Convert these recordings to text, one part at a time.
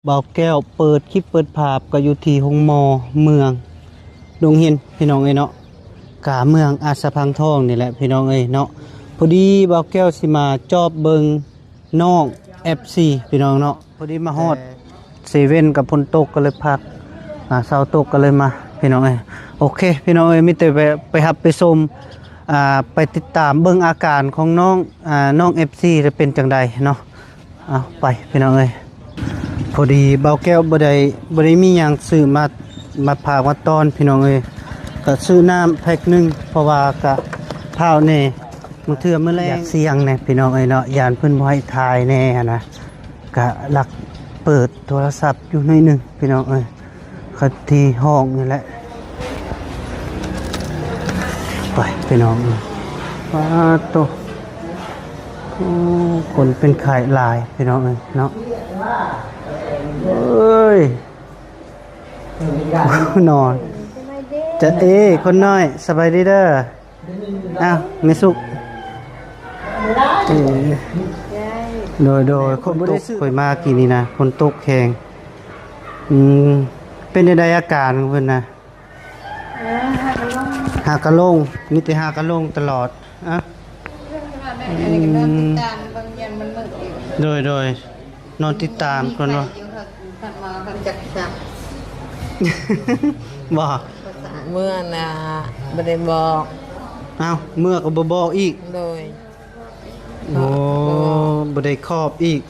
ບ່າວແກ້ວເປີດຄລິບເປີດພາບກໍຢູ່ທີ່ໂຮງໝໍເມືອງດົງເຫັນ ພີ່ນ້ອງເອີຍເນາະ, ກາເມືອງອາດສະພັງທອງນີ້ແຫຼະ ພີ່ນ້ອງເອີຍເນາະ. ພໍດີບ່າວແກ້ວຊິມາຈອບເບິ່ງນ້ອງເອັຟຊີ ພີ່ນ້ອງເນາະ, ພໍດີມາຮອດເຊເວັນກໍຝົນຕົກກໍເລີຍພັກ ອ່າ ເຊົາຕົກກໍເລີຍມາ ພີ່ນ້ອງເອີຍ. ໂອເຄ ພີ່ນ້ອງເອີຍ ມີແຕ່ໄປ ໄປຮັບໄປຊົມ ອ່າ ໄປຕິດຕາມເບິ່ງອາການຂອງນ້ອງ ອ່າ ນ້ອງເອັຟຊີຈະເປັນຈັ່ງໃດເນາະ. ເອົາໄປພີ່ນ້ອງເອີຍ, ພໍດີບ່າວແກ້ວບໍ່ໄດ້ ບໍ່ໄດ້ມີຫຍັງຊື້ມາ ມາຝາກມາຕ້ອນ ພີ່ນ້ອງເອີຍ. ກະຊື້ນ້ຳແພັກໜຶ່ງ ເພາະວ່າກະພ້າວແດ່ ບາງເທື່ອມື້ແລງຢາກສ່ຽງແດ່ ພີ່ນ້ອງເອີຍເນາະ, ຢ້ານເພິ່ນບໍ່ໃຫ້ຖ່າຍແດ່ຫັ້ນນະ, ກະລັກເປີດໂທລະສັບຢູ່ໜ້ອຍໜຶ່ງ ພີ່ນ້ອງເອີຍ. ຄັນທີ່ຫ້ອງນີ້ແຫຼະ ໄປພີ່ນ້ອງເອີຍ. ປາດໂຕ ໂອ້ ຄົນເປັນໄຂ້ຫຼາຍ ພີ່ນ້ອງເອີຍເນາະ. ເອີຍ ນອນ ຈະເອ ຄົນນ້ອຍ ສະບາຍດີເດີ. ອ້າວ ແມ່ສຸກ ເອີ ໂດຍ ໂດຍ ຄົນບໍ່ໄດ້ຊື້ ຂ້ອຍມາກີ້ນີ້ນະ ຝົນຕົກແຮງ. ອືມ ເປັນຈັ່ງໃດອາການຂອງເພິ່ນນະ? ເອີ ຫາກະລົງ ຫາກະລົງ ມີແຕ່ຫາກະລົງຕະຫຼອດ. ອະ ອືມ ໂດຍ ໂດຍ ນອນຕິດຕາມກ່ອນວ່າ ບໍ່ ເມື່ອນະ ບໍ່ໄດ້ບອກ. ອ້າວ ເມື່ອກໍບໍ່ບອກອີກ. ໂດຍ ໂອ້ ບໍ່ໄດ້ຂອບອີກ.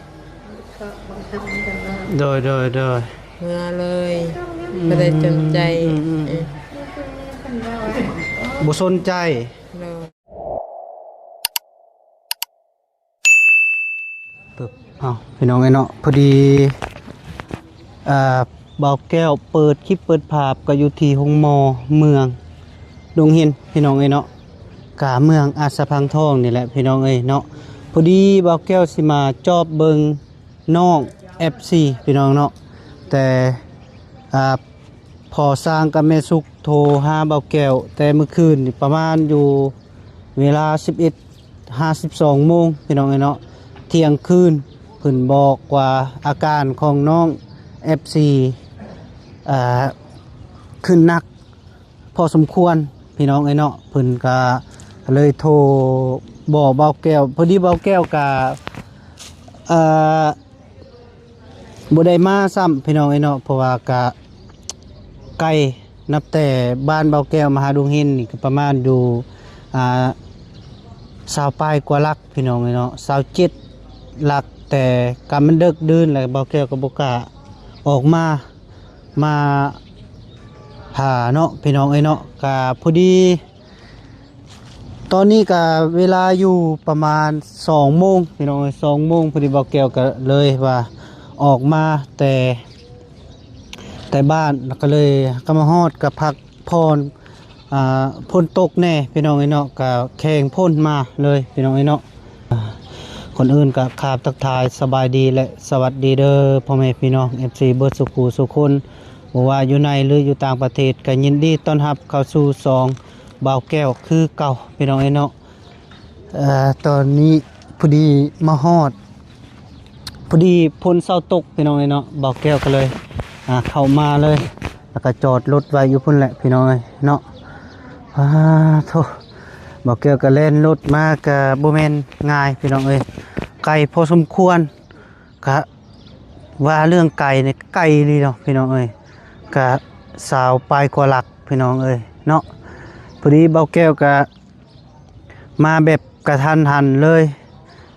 ໂດຍ ໂດຍ ໂດຍ ເມື່ອເລີຍ ອືມ ບໍ່ໄດ້ສົນໃຈ. ອືມ ອືມ ເອີ ບໍ່ສົນໃຈ. ໂດຍ ປຶບ ເອົາ ພີ່ນ້ອງເອີຍເນາະ, ພໍດີ ອ່າ ບ່າວແກ້ວເປີດຄລິບເປີດພາບກໍຢູ່ທີ່ໂຮງໝໍເມືອງດົງເຫັນ ພີ່ນ້ອງເອີຍເນາະ, ກາເມືອງອາດສະພັງທອງນີ້ແຫຼະ ພີ່ນ້ອງເອີຍເນາະ. ພໍດີບ່າວແກ້ວຊິມາຈອບເບິ່ງນ້ອງເອັຟຊີ ພີ່ນ້ອງເນາະ, ແຕ່ ອ່າ ພໍ່ຊ້າງກັບແມ່ສຸກໂທຫາບ່າວແກ້ວແຕ່ມື້ຄືນນີ້ ປະມານຢູ່ເວລາສິບເອັດ ຫາສິບສອງໂມງ ພີ່ນ້ອງເອີຍເນາະ, ທ່ຽງຄືນ. ເພິ່ນບອກວ່າອາການຂອງນ້ອງເອັຟຊີ ອ່າ ຂຶ້ນໜັກພໍສົມຄວນ ພີ່ນ້ອງເອີຍເນາະ. ເພິ່ນກະເລີຍໂທບອກບ່າວແກ້ວ, ພໍດີບ່າວແກ້ວກະ ເອີ ບໍ່ໄດ້ມາຊ້ຳ ພີ່ນ້ອງເອີຍເນາະ, ເພາະວ່າກະໄກ ນັບແຕ່ບ້ານບ່າວແກ້ວມາຫາດົງເຫັນນີ້ກໍປະມານຢູ່ ອ່າ ຊາວປາຍກວ່າຫຼັກ ພີ່ນ້ອງເອີຍເນາະ, ຊາວເຈັດຫຼັກ. ແຕ່ກະມັນເດິກດື່ນແລ້ວ ບ່າວແກ້ວກໍບໍ່ກ້າອອກມາ ມາຫາເນາະ ພີ່ນ້ອງເອີຍເນາະ. ກະພໍດີ ຕອນນີ້ກະເວລາຢູ່ປະມານສອງໂມງ ພີ່ນ້ອງເອີຍ, ສອງໂມງ. ພໍດີບ່າວແກ້ວກະເລີຍວ່າອອກມາແຕ່ ແຕ່ບ້ານ ແລ້ວກະເລີຍ ກະມາຮອດກະພັກຜ່ອນ ອ່າ ຝົນຕົກແດ່ ພີ່ນ້ອງເອີຍເນາະ, ກະແຂ່ງຝົນມາເລີຍ ພີ່ນ້ອງເອີຍເນາະ. ກ່ອນອື່ນກະຂາບທັກທາຍສະບາຍດີ ແລະ ສະຫວັດດີເດີ ພໍ່ແມ່ພີ່ນ້ອງເອັຟຊີເບິດສູ່ຄູ່ສູ່ຄົນ, ບໍ່ວ່າຢູ່ໃນ ຫຼື ຢູ່ຕ່າງປະເທດ ກໍຍິນດີຕ້ອນຮັບເຂົ້າສູ່ຊ່ອງບ່າວແກ້ວຄືເກົ່າ ພີ່ນ້ອງເອີຍເນາະ. ເອີ ຕອນນີ້ພໍດີມາຮອດ ພໍດີຝົນເຊົາຕົກ ພີ່ນ້ອງເອີຍເນາະ, ບ່າວແກ້ວກໍເລີຍ ອ່າ ເຂົ້າມາເລີຍ ແລ້ວກໍຈອດລົດໄວ້ຢູ່ພຸ້ນແຫຼະ ພີ່ນ້ອງເອີຍເນາະ. ປາໂທ້ ບ່າວແກ້ວກໍແລ່ນລົດມາ ກໍບໍ່ແມ່ນງ່າຍ ພີ່ນ້ອງເອີຍ, ໄກພໍສົມຄວນ. ກະວ່າເລື່ອງໄກນີ້ໄກອີ່ຫຼີເນາະ ພີ່ນ້ອງເອີຍ, ກະຊາວປາຍກວ່າຫຼັກ ພີ່ນ້ອງເອີຍເນາະ. ພໍດີບ່າວແກ້ວກະມາແບບກະທັນຫັນເລີຍ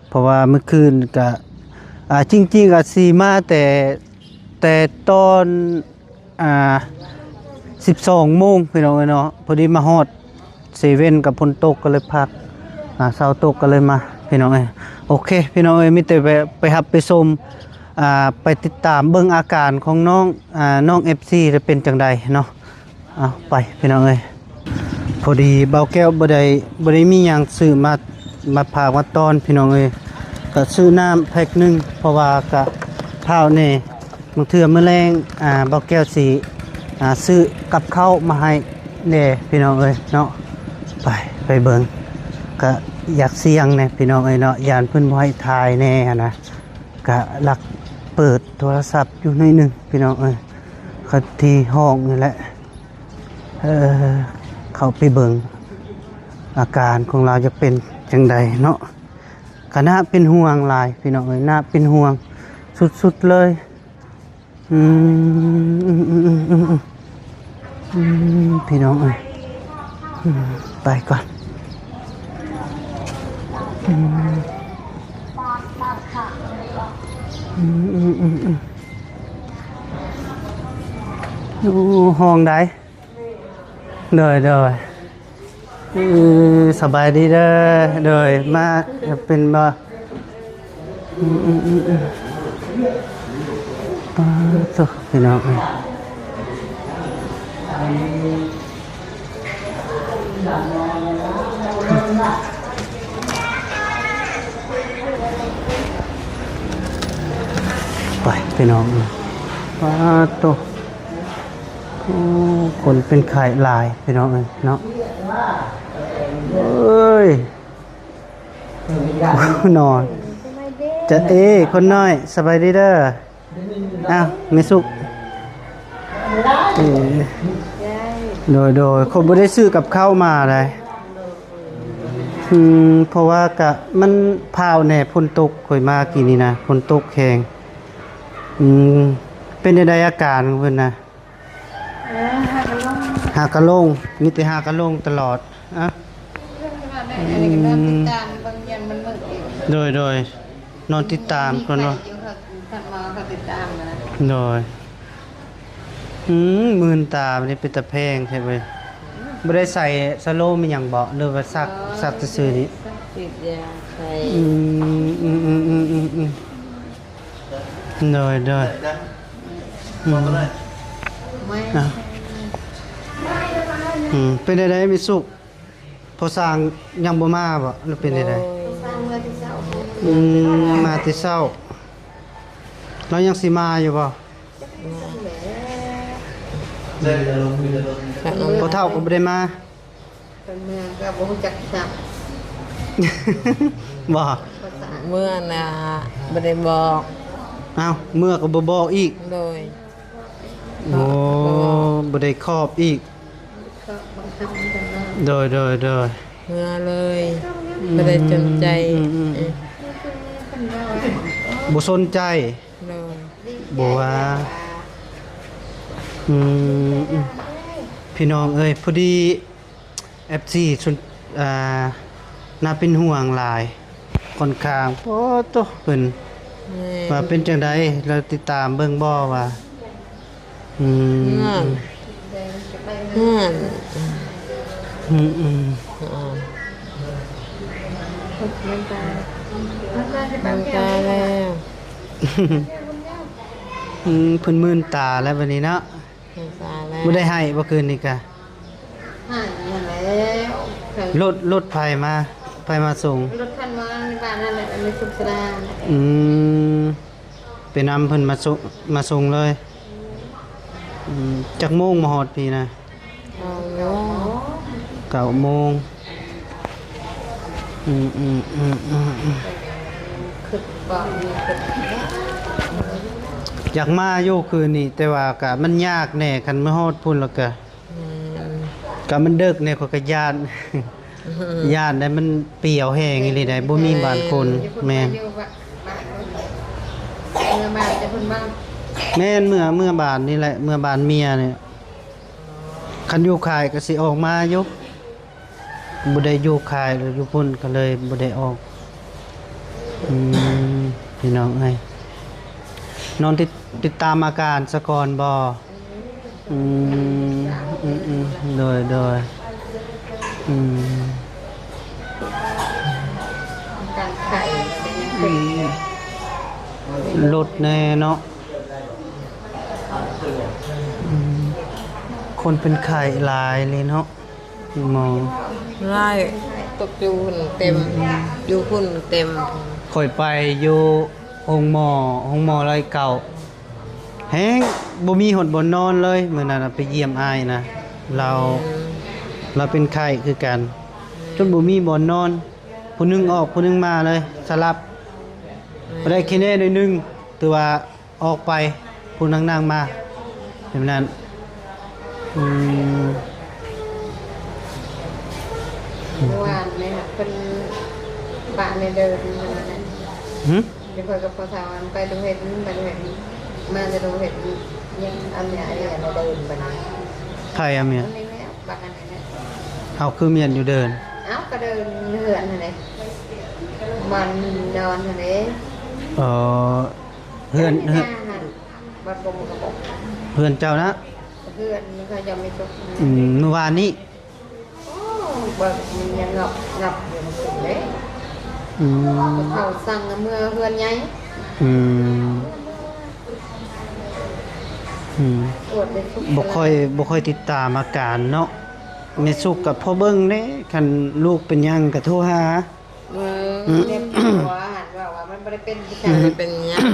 ເພາະວ່າມື້ຄືນກະ ອ່າ ຈິງໆ ກະຊິມາແຕ່ ແຕ່ຕອນ ອ່າ ສິບສອງໂມງ ພີ່ນ້ອງເອີຍເນາະ, ພໍດີມາຮອດເຊເວັນກໍຝົນຕົກກໍເລີຍພັກ ອ່າ ເຊົາຕົກກໍເລີຍມາ ພີ່ນ້ອງເອີຍ. ໂອເຄ ພີ່ນ້ອງເອີຍ ມີແຕ່ໄປ ໄປຮັບໄປຊົມ ອ່າ ໄປຕິດຕາມເບິ່ງອາການຂອງນ້ອງ ອ່າ ນ້ອງເອັຟຊີຈະເປັນຈັ່ງໃດເນາະ. ເອົາໄປ ພີ່ນ້ອງເອີຍ. ພໍດີບ່າວແກ້ວບໍ່ໄດ້ ບໍ່ໄດ້ມີຫຍັງຊື້ມາ ມາຝາກມາຕ້ອນ ພີ່ນ້ອງເອີຍ, ກໍຊື້ນ້ຳແພັກໜຶ່ງ ເພາະວ່າກໍພ້າວແດ່. ບາງເທື່ອມື້ແລງ ອ່າ ບ່າວແກ້ວຊິ ອ່າ ຊື້ກັບເຂົ້າມາໃຫ້ແດ່ ພີ່ນ້ອງເອີຍເນາະ. ໄປ ໄປເບິ່ງ ກະຢາກສ່ຽງແດ່ ພີ່ນ້ອງເອີຍເນາະ, ຢ້ານເພິ່ນບໍ່ໃຫ້ຖ່າຍແດ່ຫັ້ນນະ, ກະລັກ ເປີດໂທລະສັບຢູ່ໜ້ອຍໜຶ່ງພີ່ນ້ອງເອີຍ ຄັນທີ່ຫ້ອງນີ້ແຫຼະ ເອີ ເຂົ້າໄປເບິ່ງອາການຂອງລາວຈະເປັນຈັ່ງໃດເນາະ. ກະໜ້າເປັນຫ່ວງຫຼາຍພີ່ນ້ອງເອີຍ ໜ້າເປັນຫ່ວງສຸດໆເລີຍ. ອືມ ອືມ ອືມ ພີ່ນ້ອງເອີຍ ອືມ ໄປກ່ອນ ອືມ ອືມ ອືມ ອືມ ອືມ ໂອ້ ຫ້ອງໃດ? ໂດຍ ໂດຍ ເອີ ສະບາຍດີເດີ ໂດຍ ມາເປັນບໍ່? ອືມ ອືມ ອືມ ອືມ ປາດໂທ້ ພີ່ນ້ອງເອີຍ ໄປ ພີ່ນ້ອງເອີຍ ປາດໂທ້. ໂອ້ ຄົນເປັນໄຂ້ຫຼາຍພີ່ນ້ອງເອີຍເນາະ ເອີຍ ນອນ ຈະເອ ຄົນນ້ອຍ ສະບາຍດີເດີ ອ້າວ ແມ່ສຸກ ເອີ ໂດຍ ໂດຍ ຂ້ອຍບໍ່ໄດ້ຊື້ກັບເຂົ້າມາໃດ ອືມ ເພາະວ່າກະມັນພ້າວແດ່ ຝົນຕົກ ຂ້ອຍມາກີ້ນີ້ນະ ຝົນຕົກແຮງ ອືມ ເປັນຈັ່ງໃດອາການຂອງເພິ່ນນະ? ເອີ ຫາກະລົງ ຫາກະລົງ ມີແຕ່ຫາກະລົງຕະຫຼອດ ອະ ເພິ່ນວ່າໄດ້ ອັນນີ້ກະນອນຕິດຕາມເບິ່ງ ຢ້ານມັນມືດອີກ ໂດຍ ໂດຍ ນອນຕິດຕາມກ່ອນເນາະ ມີໄຂ້ຢູ່ ເຂົາ ທ່ານໝໍເຂົາຕິດຕາມນະ ໂດຍ ອືມ ມື່ນຕາ ນີ້ເປັນຕາແພງແທ້ເວີຍ ບໍ່ໄດ້ໃສ່ສະໂລມອີ່ຫຍັງບໍ ຫຼືວ່າສັກ ສັກຊື່ໆນີ້ ສັກສີດຢາໃສ່ ອືມ ອືມ ອືມ ອືມ ອືມ ອືມ ໂດຍ ໂດຍ ອືມ ອ່ະ ອືມ ເປັນໃດໃດແມ່ສຸກ ພໍ່ຊ່າງຍັງບໍ່ມາບໍ ຫຼືເປັນໃດໃດ? ໂດຍ ພໍ່ຊ່າງມາແຕ່ເຊົ້າ ອືມ ມາແຕ່ເຊົ້າ ລາວຍັງຊິມາຢູ່ບໍ? ມາ ອືມ ພໍ່ເຖົ້າກະບໍ່ໄດ້ມາ? ເພິ່ນເມືອກະບໍ່ຮູ້ຈັກສັບ ບໍ່ ເມືອນະ ບໍ່ໄດ້ບອກ ອ້າວ ເມືອກະບໍ່ບອກອີກ ໂດຍ ໂອ້ ບໍ່ໄດ້ຂອບອີກ ໂດຍ ໂດຍ ໂດຍ ເມືອເລີຍ ອືມ ບໍ່ໄດ້ສົນໃຈ ອືມ ອືມ ເອີ ບໍ່ສົນໃຈ ໂດຍ ບໍ່ວ່າ ອືມ ອືມ ພີ່ນ້ອງເອີຍ ພໍດີ ເອັຟຊີ ສົນ ອ່າ ໜ້າເປັນຫ່ວງຫຼາຍ ຂ້ອນຂ້າງ ໂອ້ໂຕ ເພິ່ນ ແມ່ນ ວ່າເປັນຈັ່ງໃດ ລາວຕິດຕາມເບິ່ງບໍ່ວ່າ ອືມ ເຮືອນ ເຮືອນ ອືມ ອືມ ເມືອນຕາ ເມືອນຕາແລ້ວ ອືມ ເພິ່ນມື່ນຕາແລ້ວບັດນີ້ເນາະ. ສົງສານແລ້ວ ບໍ່ໄດ້ໄຫ້ບໍ່ຄືນນີ້ກະ? ໄຫ້ຫັ້ນແລ້ວ ລົດ ລົດໃຜມາ ໃຜມາສົ່ງ? ລົດທ່ານມາໃນບ້ານຫັ້ນແຫຼະ ໃນສຸກສະດາ ອືມ ໄປນຳເພິ່ນມາສົ່ງ ມາສົ່ງເລີຍ ອືມ ຈັກໂມງມາຮອດພີ້ນະ? ເກົ້າໂມງ ເກົ້າໂມງ ອືມ ອືມ ອືມ ອືມ ອືມ ຄິດບໍ່ ຄິດ ຢາກມາຢູ່ຄືນນີ້ ແຕ່ວ່າກະມັນຍາກແດ່ ຄັນມາຮອດພຸ້ນແລ້ວກະ ແມ່ນ ກະມັນເດິກແດ່ ຂ້ອຍກະຢ້ານ ຢ້ານໄດ໋ ມັນປ່ຽວແຮງອີ່ຫຼີໄດ໋ ບໍ່ມີບ້ານຄົນ ແມ່ນ ເມືອບ້ານແຕ່ເພິ່ນມາ ແມ່ນ ເມືອ ເມືອບ້ານນີ້ແຫຼະ ເມືອບ້ານເມຍນີ້ ຄັນຢູ່ຄ້າຍກະຊິອອກມາຢູ່ ບໍ່ໄດ້ຢູ່ຄ້າຍ ຢູ່ພຸ້ນກະເລີຍບໍ່ໄດ້ອອກ ອືມ ພີ່ນ້ອງເອີຍ ນອນຕິດ ຕິດຕາມອາການສາກ່ອນບໍ່? ອືມ ອືມ ອືມ ໂດຍ ໂດຍ ອືມ ອາການໄຂ້ ອືມ ລົດແນ່ເນາະ ອືມ ຄົນເປັນໄຂ້ຫຼາຍເລີຍເນາະ. ໝໍ ຫຼາຍ ຕົກຢູ່ພຸ້ນເຕັມ ອືມ ຢູ່ພຸ້ນເຕັມ. ຂ້ອຍໄປຢູ່ໂຮງໝໍ ໂຮງໝໍຮ້ອຍເກົ້າ ແຮງບໍ່ມີຮອດບ່ອນນອນເລີຍ ມື້ນັ້ນນະໄປຢ້ຽມອ້າຍນະ ລາວ ອືມ ລາວເປັນໄຂ້ຄືກັນ ອືມ ຈົນບໍ່ມີບ່ອນນອນ ຜູ້ໜຶ່ງອອກຜູ້ໜຶ່ງມາເລີຍ ສະຫຼັບ ອືມ ໄດ້ຄະແນນໜ້ອຍໜຶ່ງ ຖືວ່າ ອອກໄປ ຜູ້ນັ່ງໆມາ ແບບນັ້ນ. ອືມ ເມື່ອວານນີ້ເພິ່ນປະໃນເດີ່ນນັ້ນແຫຼະ. ຫື? ດຽວຂ້ອຍກັບພໍ່ເຖົ້າໄປໂຮງເຮັດ ໄປໂຮງເຮັດ ມາແຕ່ໂຮງເຮັດ ຍັງອາເມຍ ອາເມຍໃນເດີ່ນບັດນີ້. ໃຜອາເມຍ? ອັນນີ້ແຫຼະ ບັກອັນນີ້ແຫຼະ. ເອົາ ຄືມຽນຢູ່ເດີ່ນ? ເອົາ ກໍເດີ່ນເຮືອນຫັ້ນເດ້ ບ່ອນນອນຫັ້ນເດ້. ອໍ ເຮືອນ ເຮືອນ ເຮືອນເຈົ້ານະ? ເຮືອນເຂົາເຈົ້າມີສຸກ. ອືມ ມື້ວານນີ້? ໂອ້ ເບິ່ງມັນຍັງງັບໆຢູ່ເດ້. ອືມ ເຂົາສັ່ງເມືອເຮືອນໃຫຍ່. ອືມ ອືມ ບໍ່ຄ່ອຍ ບໍ່ຄ່ອຍຕິດຕາມອາການເນາະ. ແມ່ສຸກກໍພໍເບິ່ງເດ້ ຄັນລູກເປັນຫຍັງກໍໂທຫາ. ເອີ ອືມ ເຈັບຫົວ ເວົ້າວ່າມັນບໍ່ໄດ້ເປັນ ບໍ່ໄດ້ເປັນຫຍັງ.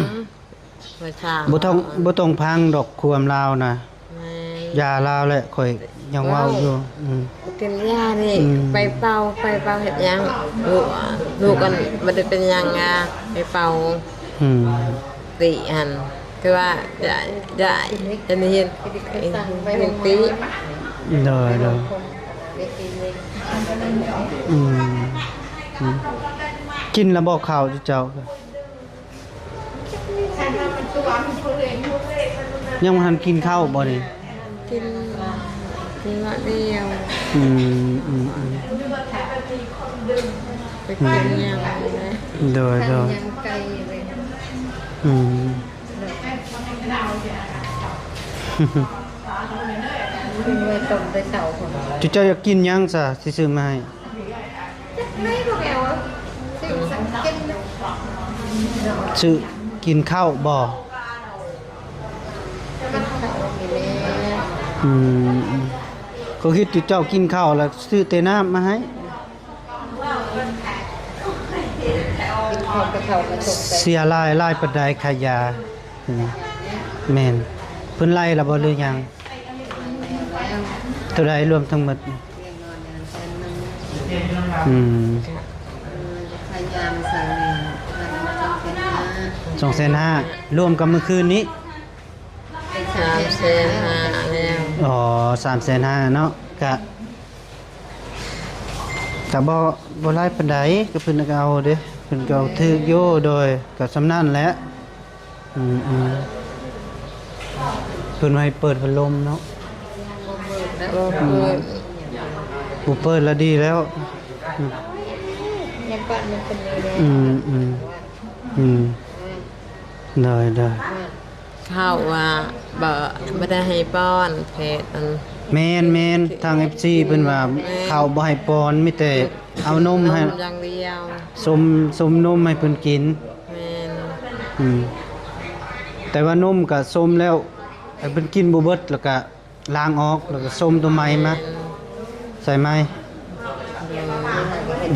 ບໍ່ຕ້ອງ ບໍ່ຕ້ອງພັງດອກຄວາມລາວນະ. ແມ່ນ ຢ່າລາວແຫຼະ ຂ້ອຍຍັງເວົ້າຢູ່. ອືມ ກິນຢານີ້ ອືມ ໄປເປົ່າ ໄປເປົ່າເຮັດຫຍັງ? ລູກ ລູກອັນບໍ່ໄດ້ເປັນຫຍັງອາ ໄປເປົ່າ. ອືມ ຕິຫັ້ນ ຄືວ່າ ຢ່າ ຢ່າ ອັນນີ້ເຫັນ ເຫັນຕິ. ໂດຍ ໂດຍ. ອືມ ອືມ ກິນແລ້ວບໍ່ເຂົ້າເຈົ້າ? ຍັງບໍ່ທັນກິນເຂົ້າບໍ່ນີ້? ກິນ ກິນມື້ດຽວ. ອືມ ອືມ ອືມ ໄປກິນຫຍັງແດ່? ໂດຍ ໂດຍ. ອືມ ກິນໄວ້ຕົ້ມແຕ່ເຊົ້າພຸ້ນ. ເຈົ້າ ເຈົ້າຢາກກິນຫຍັງຊະ ຊິຊື້ອມາໃຫ້? ຊື້ກິນເຂົ້າບໍ່? ອືມ ກໍຄິດຢູ່ເຈົ້າກິນເຂົ້າແລ້ວຊື້ແຕ່ນ້ຳມາໃຫ້. ເສຍຫຼາຍ ຫຼາຍປານໃດຄ່າຢາ? ອືມ ແມ່ນ ເພິ່ນໄລ່ແລ້ວບໍ່ ຫຼືຍັງ? ເທົ່າໃດລວມທັງໝົດ? ອືມ ສອງແສນຫ້າ ລວມກັບມື້ຄືນນີ້ ສາມແສນຫ້າແລ້ວ. ອໍ ສາມແສນຫ້າເນາະ ກະ ກະບໍ່ ບໍ່ຫຼາຍປານໃດ ກະເພິ່ນກະເອົາເດ້ ເພິ່ນກະເອົາຖືກຢູ່. ໂດຍ ກະສ່ຳນັ້ນແຫຼະ. ອືມ ອືມ ເພິ່ນວ່າໃຫ້ເປີດພັດລົມເນາະ. ບໍ່ເປີດ ອືມ ບໍ່ເປີດລະດີແລ້ວ. ອືມ ອືມ ອືມ ໂດຍ ໂດຍ. ເຂົາວ່າບໍ່ ບໍ່ໄດ້ໃຫ້ປ້ອນ ເພດອັນ ແມ່ນ ແມ່ນ ທາງເອັຟຊີເພິ່ນວ່າ ແມ່ນ ເຂົາບໍ່ໃຫ້ປ້ອນ ມີແຕ່ເອົານົມໃຫ້ ນົມຢ່າງດຽວ ຊົມ ຊົມນົມໃຫ້ເພິ່ນກິນ. ແມ່ນ ອືມ ແຕ່ວ່ານົມກະຊົມແລ້ວ ໃຫ້ເພິ່ນກິນບໍ່ເບິດ ແລ້ວກະລ້າງອອກ ແລ້ວກະຊົມໂຕໃໝ່ມາ ແມ່ນ ໃສ່ໃໝ່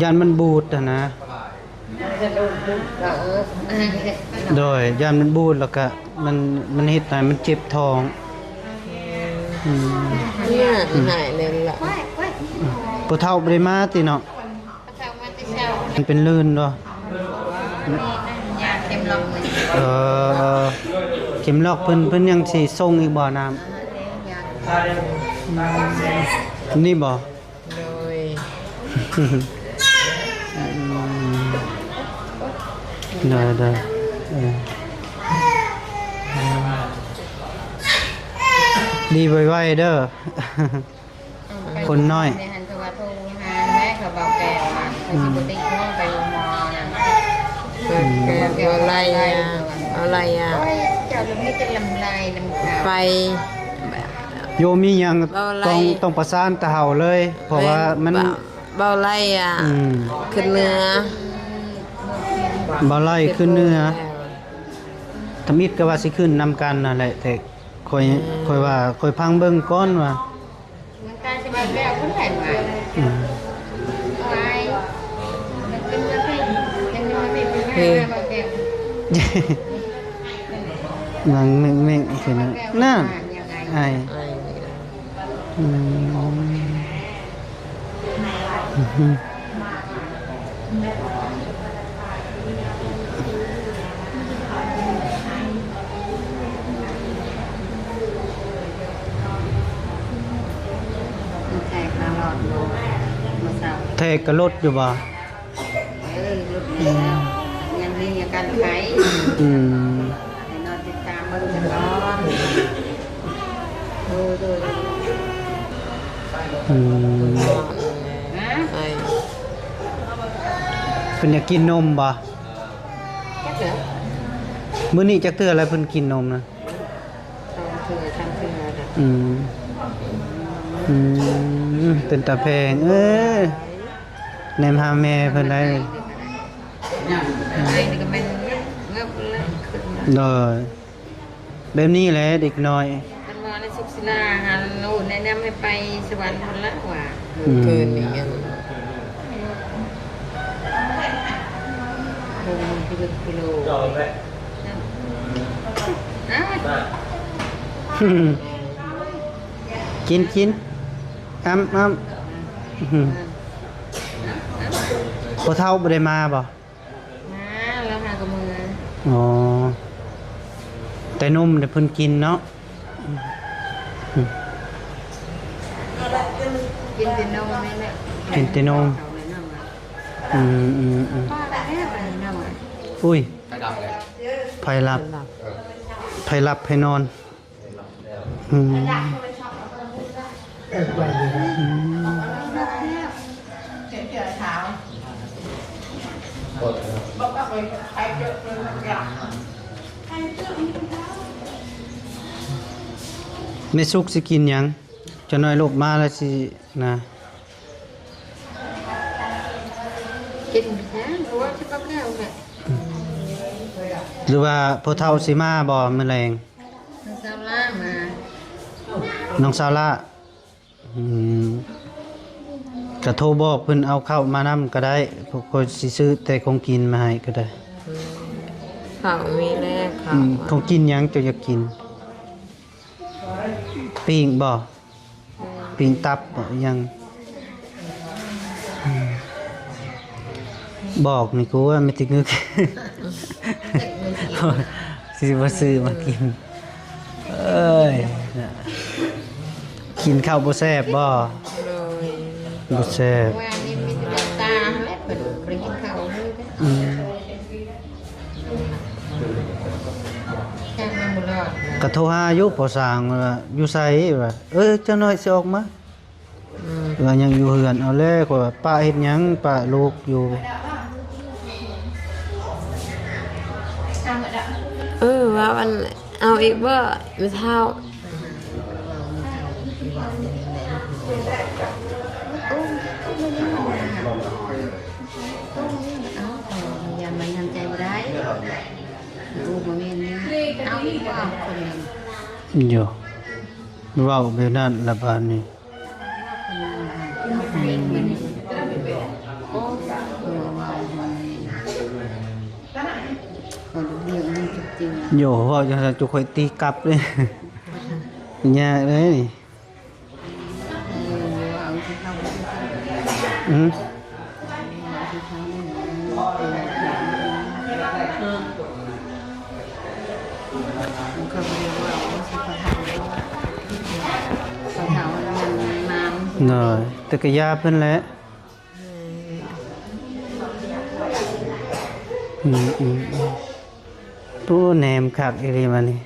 ຢ້ານມັນບູດຫັ້ນນະ. ໂດຍ ຢ້ານມັນບູດ ແລ້ວກະມັນ ມັນເຮັດໃຫ້ມັນເຈັບທ້ອງ. ອືມ ອືມ ຫາຍເລີຍລະ. ອືມ ຜູ້ເຖົ້າບໍ່ໄດ້ມາຕິເນາະ? ມັນເປັນລື່ນບໍ່? ເອີ ເຂັມລັອກເພິ່ນ ເພິ່ນຍັງຊິສົ່ງອີກບໍ່ນ້ຳ? ນີ້ບໍ່? ໂດຍ ອືມ ໂດຍ ໂດຍ ເອີ ດີໄວໆເດີ ຄົນນ້ອຍ. ເອີ ເອີ ບໍ່ໄລ່ອະ ບໍ່ໄລ່ອະ ໄປ ໂຍ ມີຫຍັງຕ້ອງ ຕ້ອງປະສານຕາເຮົາເລີຍ ເພາະວ່າມັນ ເບົາໄລ່ອະ ອືມ ຂຶ້ນເໜືອ ເບົາໄລ່ຂຶ້ນເໜືອ. ທຳອິດກໍວ່າຊິຂຶ້ນນຳກັນນັ້ນແຫຼະ ແຕ່ຂ້ອຍ ອືມ ຂ້ອຍວ່າ ຂ້ອຍຟັງເບິ່ງກ່ອນວ່າ ອືມ ນັ່ງເມັ້ງໆ ຊິນະ ນັ້ນ ອ້າຍ ອືມ. ແທກກະລົດຢູ່ບໍ່? ເອີ ລົດແລ້ວ ຍັງມີອາການໄຂ້. ອືມ ໃຫ້ນອນຕິດຕາມເບິ່ງສາກ່ອນ. ໂດຍ ໂດຍ. ອືມ ຮະ? ເພິ່ນຢາກກິນນົມບໍ່? ຈັກເທື່ອ ມື້ນີ້ຈັກເທື່ອແລ້ວເພິ່ນກິນນົມນະ? ສອງເທື່ອ ສາມເທື່ອແລ້ວ. ອືມ ອືມ ເປັນຕາແພງ. ເອີ ແນມຫາແມ່ເພິ່ນໄດ້. ໄອ້ນີ້ກໍແມ່ນເງືອບ ເງືອບແລ້ວຂຶ້ນມາ. ໂດຍ ແບບນີ້ແຫຼະເດັກນ້ອຍ. ຄັນວ່າໃນສຸກສິລາຫັ້ນ ໂອ້ ແນະນຳໃຫ້ໄປສະຫວັນພຸ້ນລະວ່າ. ອືມ ເກີນອີກອັນ ໂອ້ ພິລຶກພິໂລ. ກິນ ກິນ ອ້ຳ ອ້ຳ. ພໍ່ເຖົ້າບໍ່ໄດ້ມາບໍ່? ມາ ລາວຫາກໍເມືອ. ອໍ ແຕ່ນົມແຕ່ເພິ່ນກິນເນາະ. ກິນແຕ່ນົມນີ້ແຫຼະ ກິນແຕ່ນົມ. ອືມ ອືມ ອືມ. ອຸ້ຍ ໄຟດັບແລ້ວ ໄຟດັບ ເອີ ໄຟຫຼັບໃຫ້ນອນ. ອືມ ອືມ ແມ່ສຸກຊິກິນຫຍັງ? ຈັກໜ້ອຍລູກມາແລ້ວຊິນະ ກິນຫຍັງ? ຫົວຊິບັກແກ້ວແຫຼະ. ຫຼືວ່າພໍ່ເຖົ້າຊິມາບໍ່ມື້ແລງ? ນ້ອງສາວຫຼ້າມາ. ນ້ອງສາວຫຼ້າ. ອືມ ກະໂທບອກເພິ່ນເອົາເຂົ້າມານຳກໍໄດ້ ຂ້ອຍຊິຊື້ແຕ່ຂອງກິນມາໃຫ້ກໍໄດ້. ເຂົ້າມີແລ້ວ ເຂົ້າ. ອືມ ຂອງກິນຫຍັງເຈົ້າຢາກກິນ? ປີ້ງບໍ່? ປີ້ງຕັບບໍ່? ອີຫຍັງ? ອືມ ບອກນີ້ກູວ່າມີແຕ່ງຶກ ຊິບໍ່ຊື້ມາກິນ. ເອີຍ ກິນເຂົ້າບໍ່ແຊບບໍ່? ໂດຍ ບໍ່ແຊບ. ວ່ານີ້ມີແຕ່ຕາແຫຼະ ເພິ່ນບໍ່ໄດ້ກິນເຂົ້າເລີຍ. ອືມ ຈັກມັນບໍ່ລອດນະ. ກະໂທຫາຢູ່ພໍ່ຊ່າງວ່າຢູ່ໃສ ວ່າ ເອີ ຈັກໜ້ອຍຊິອອກມາ. ອືມ ວ່າຍັງຢູ່ເຮືອນ. ເອົາແລ້ວ ຂ້ອຍວ່າປະເຮັດຫຍັງ ປະລູກຢູ່. ເອີ ວ່າອັນ ເອົາອີກບໍ່ແມ່ເຖົ້າ? ເອົາ ເອົາ ຢ້ານມັນທຳໃຈບໍ່ໄດ້. ໂອ້ ບໍ່ແມ່ນນີ້ ເອົາອີກບໍ່ຄົນໜຶ່ງ? ໂຢ ເວົ້າແບບນັ້ນລະບາດນີ້. ໂຢ ເວົ້າຈັ່ງຊັ້ນຈຸຂ້ອຍຕີກັບເລີຍ ຍາກເລີຍນີ້. ອືມ ໂດຍ ແຕ່ກະຢ່າເພິ່ນແຫຼະ. ອືມ ອືມ ອືມ. ໂອ້ ແນມຄັກອີ່ຫຼີບາດນີ້.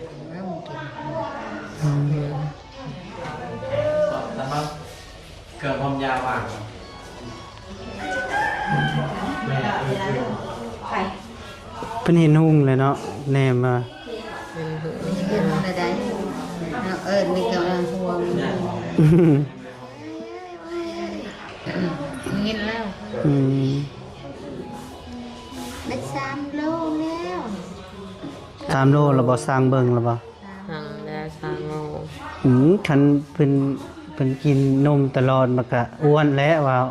ອືມ ເຄື່ອງຫອມຢາວາງ. ເພິ່ນເຫັນຮຸ່ງແລ້ວເນາະ ແນມວ່າ ເຫັນຮຸ່ງແລ້ວໄດ໋. ເຮົາເອີ້ນນີ້ກໍວ່າຫ່ວງ. ຍິນແລ້ວ. ອືມ ໄດ້ສາມໂລແລ້ວ. ສາມໂລແລ້ວບໍ່? ຊ່າງເບິ່ງແລ້ວບໍ່? ຊ່າງແລ້ວ ຊ່າງໂລ. ອືມ ຄັນເພິ່ນ ເພິ່ນກິນນົມຕະຫຼອດ ມັນກະອ້ວນແຫຼະ ເວົ້າ.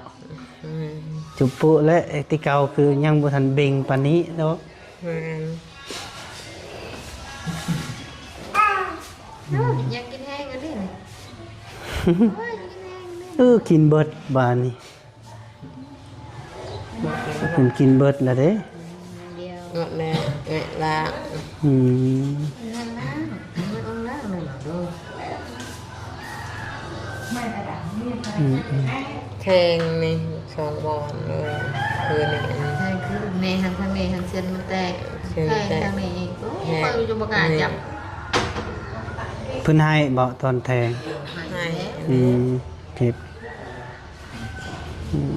ແມ່ນ ຈຸປຸແຫຼະ ແຕ່ເກົ່າຄືຍັງບໍ່ທັນເບັ່ງປານນີ້ເນາະ. ແມ່ນ. ອືມ ຢາກກິນແຮງອັນນີ້. ໂອ້ຍ ກິນແຮງອັນນີ້. ເອີ ກິນເບິດບາດນີ້. ເພິ່ນກິນເບິດແລ້ວເດ້. ເບິດແລ້ວ ເອີ ລະ. ອືມ ນັ້ນລະ ມັນອອກແລ້ວນັ້ນ. ອືມໆ ແທງນີ້ສອງບ່ອນ ເອີ ຄືນີ້ ແທງຄືແມ່ຫັ້ນ ທາງແມ່ຫັ້ນເສັ້ນມັນແຕກ ເສັ້ນມັນແຕກ ແທງທາງນີ້ອີກ ໂອ້ຍ ແທງ ຂ້ອຍຢູ່ບໍ່ກ້າຈັບ ເພິ່ນໃຫ້ບໍ່ຕອນແທງ? ໃຫ້ ໃຫ້ແລ້ວ ອືມ ເຈັບ ອືມ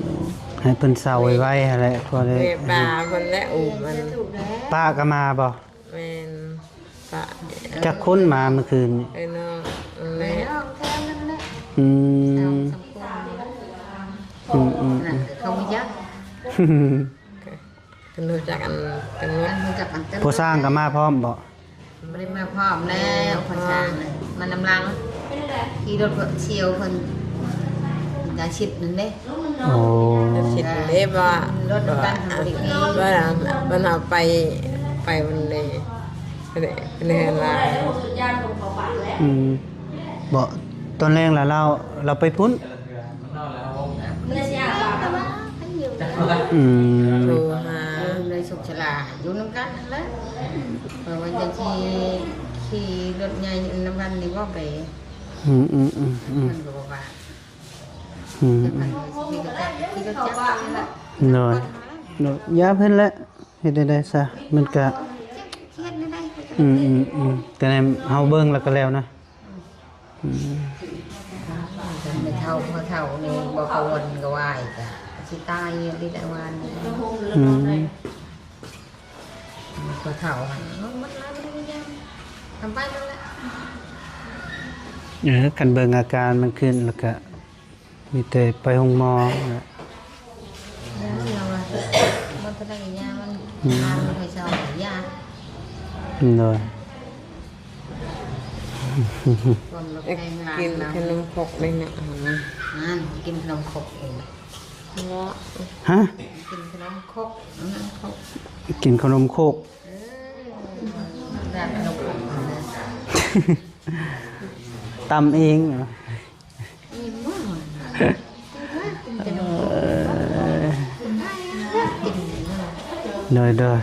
ໃຫ້ເພິ່ນເຊົາໄວໆຫັ້ນແຫຼະ ພໍໄດ້ ແມ່ປ້າເພິ່ນແຫຼະອຸ້ມມັນ ປ້າກໍມາບໍ່? ແມ່ນ ປະ ຈັກຄົນມາມື້ຄືນນີ້? ເອີ ນ້ອງ ນັ້ນແຫຼະ ນ້ອງແຖວນັ້ນແຫຼະ ອືມ ສອງສາມຄົນ ອືມໆໆ ນັ້ນເຂົາຮູ້ຈັກ ເພິ່ນຮູ້ຈັກອັນກັນໝົດ ຮູ້ຈັກກັນເຕັມ ຜູ້ຊ່າງກໍມາພ້ອມບໍ່? ບໍ່ໄດ້ມາພ້ອມແລ້ວ ຜູ້ຊ່າງນະ ມານຳຫຼັງ ຂີ່ລົດສ່ຽວເພິ່ນ ກະຊິດນັ້ນເດ້ ໂອ້ ຊິດເດ້ ວ່າລົດນຳກັນບໍ່ໄດ້ມີ ວ່າ ວ່າເຮົາໄປ ໄປວັນເດ ເພິ່ນເຫັນວ່າ ອືມ ບໍ່ ຕອນແລງລະລາວ ລາວໄປພຸ້ນ ອືມ ໂທຫາ ເລີຍສຸກສະຫຼາ ຢູ່ນຳກັນຫັ້ນແຫຼະ ເພາະວ່າຈະຂີ່ ຂີ່ລົດໃຫຍ່ນຳກັນນີ້ບໍ່ໄປ ອືມໆໆໆ ເພິ່ນກໍບໍ່ວ່າ ອືມ ເພິ່ນກໍຊິຂີ່ລົດຈັກ ຂີ່ລົດຈັກນີ້ແຫຼະ ໂດຍ ໂດຍ ຢ່າເພິ່ນແຫຼະ ເຮັດແນວໃດຊະ ມັນກະ ເຮັດແນວໃດ ອືມໆໆ ແຕ່ເຮົາເບິ່ງແລ້ວກໍແລ້ວນະ ອືມ ແມ່ເຖົ້າ ພໍ່ເຖົ້ານີ້ບໍ່ກະວົນກະວາຍກະຊິຕາຍອີ່ຫຼີແຫຼະວ່ານີ້ ອືມ ພໍ່ເຖົ້າຫັ້ນ ເອົາໝົດແລ້ວ ບໍ່ໄດ້ມີຫຍັງ ທຳໄປແລ້ວແຫຼະ ເອີ ຄັນເບິ່ງອາການມັນຂຶ້ນແລ້ວກະ ມີແຕ່ໄປໂຮງໝໍແຫຼະ ແລ້ວລາວວ່າ ມັນເທົ່າໃດກໍຢ່າ ມັນ ອືມ ມັນບໍ່ຄ່ອຍເຊົາກໍຢ່າ ໂດຍ ຄວາມລະແພງຫຼານ ກິນ ລາວ ຂະໜົມຄົກໄດ້ນະ ນັ້ນ ກິນຂະໜົມຄົກເອງ ເນາະ ຮະ ກິນຂະໜົມຄົກ ຂະໜົມຄົກ ກິນຂະໜົມຄົກ ເອີ ຮ້ານຂະໜົມຄົກ ຕຳເອງ ໂດຍ ໂດຍ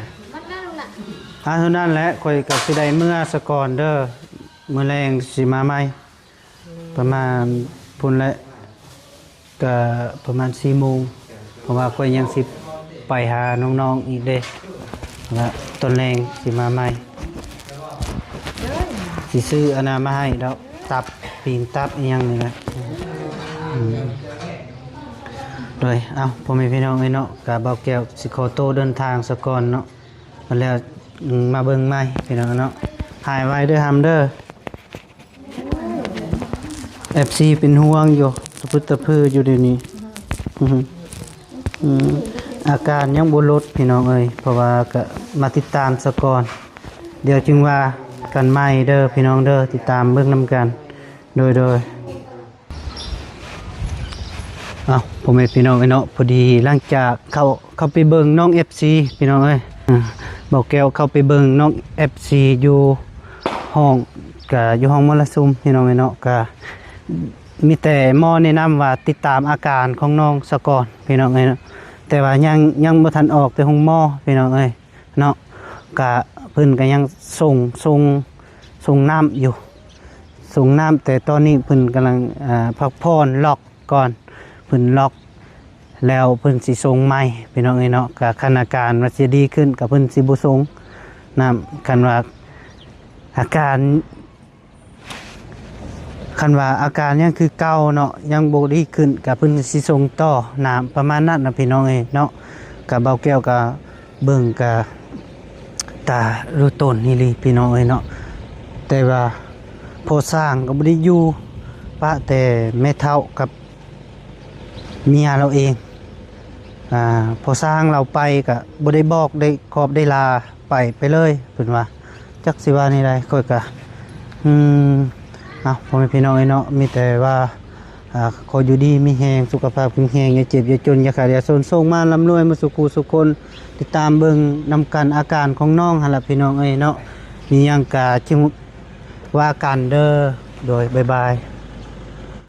ອາ ເທົ່ານັ້ນແຫຼະ ຂ້ອຍກໍຊິໄດ້ເມືອສະກ່ອນເດີ ມື້ແລງຊິມາໃໝ່ ປະມານພຸ້ນແຫຼະ ກໍປະມານສີ່ໂມງ ເພາະວ່າຂ້ອຍຍັງຊິໄປຫານ້ອງໆອີກເດ້ ແລ້ວຕອນແລງຊິມາໃໝ່ ຊິຊື້ອັນນັ້ນມາໃຫ້ດອກ ຕັບ ປີ້ງຕັບອີ່ຫຍັງນີ້ແຫຼະ ອືມ ໂດຍ ເອົ້າ ພໍ່ແມ່ພີ່ນ້ອງເອີຍເນາະ ກະບ່າວແກ້ວຊິຂໍໂຕເດີນທາງສາກ່ອນເນາະ ແລ້ວ ອືມ ມາເບິ່ງໃໝ່ພີ່ນ້ອງເນາະ ຫາຍໄວເດີ ຫຳເດີ ເອັຟຊີເປັນຫ່ວງຢູ່ ຕະພຶດຕະພືຢູ່ດຽວນີ້ ອືມ ອາການຍັງບໍ່ລົດພີ່ນ້ອງເອີຍ ເພາະວ່າກະມາຕິດຕາມສາກ່ອນ ດຽວຈຶ່ງວ່າກັນໃໝ່ເດີພີ່ນ້ອງເດີ ຕິດຕາມເບິ່ງນຳກັນ ໂດຍ ໂດຍ ເອົ້າ ພໍ່ແມ່ພີ່ນ້ອງເອີຍເນາະ ພໍດີຫຼັງຈາກເຂົ້າ ເຂົ້າໄປເບິ່ງນ້ອງເອັຟຊີພີ່ນ້ອງເອີຍ ອາ ບ່າວແກ້ວເຂົ້າໄປເບິ່ງນ້ອງເອັຟຊີຢູ່ຫ້ອງ ກະຢູ່ຫ້ອງມໍລະຊຸມພີ່ນ້ອງເອີຍເນາະ ກະມີແຕ່ໝໍແນະນຳວ່າຕິດຕາມອາການຂອງນ້ອງສາກ່ອນພີ່ນ້ອງເອີຍເນາະ ແຕ່ວ່າຍັງ ຍັງບໍ່ທັນອອກແຕ່ໂຮງໝໍພີ່ນ້ອງເອີຍເນາະ ກະເພິ່ນກະຍັງສົ່ງ ສົ່ງ ສົ່ງນ້ຳຢູ່ ສົ່ງນ້ຳ ແຕ່ຕອນນີ້ເພິ່ນກຳລັງ ອາ ພັກຜ່ອນລັອກ ກ່ອນ ເພິ່ນລັອກແລ້ວເພິ່ນຊິສົ່ງໃໝ່ພີ່ນ້ອງເອີຍເນາະ ກະຄັນອາການວ່າຊິດີຂຶ້ນກະເພິ່ນຊິບໍ່ສົ່ງນ້ຳ ຄັນວ່າອາການ ຄັນວ່າອາການຍັງຄືເກົ່າເນາະ ຍັງບໍ່ດີຂຶ້ນກະເພິ່ນຊິສົ່ງຕໍ່ນ້ຳ ປະມານນັ້ນນະພີ່ນ້ອງເອີຍເນາະ ກະບ່າວແກ້ວກະ ເບິ່ງກະຕາລຸຕົນອີ່ຫຼີພີ່ນ້ອງເອີຍເນາະ ແຕ່ວ່າພໍ່ຊ່າງກໍບໍ່ໄດ້ຢູ່ ປະແຕ່ແມ່ເຖົ້າກັບເມຍລາວເອງ ອາ ພໍ່ຊ່າງລາວໄປກະບໍ່ໄດ້ບອກໄດ້ຂອບໄດ້ລາ ໄປ ໄປເລີຍ ເພິ່ນວ່າ ຈັກຊິວ່າແນວໃດ ຂ້ອຍກະ ອືມ ເອົາ ພໍ່ແມ່ພີ່ນ້ອງເອີຍເນາະ ມີແຕ່ວ່າ ອ່າ ຂໍຢູ່ດີມີແຮງ ສຸຂະພາບແຂງແຮງ ຢ່າເຈັບຢ່າຈົນ ຢ່າຂາດຢ່າຈົນ ໂຊກໝານລ່ຳລວຍໝົດສູ່ຄູ່ສູ່ຄົນ ຕິດຕາມເບິ່ງນຳກັນອາການຂອງນ້ອງຫັ້ນລະພີ່ນ້ອງເອີຍເນາະ ມີຫຍັງກະຈຶ່ງວ່າກັນເດີ ໂດຍ ບາຍບາຍ.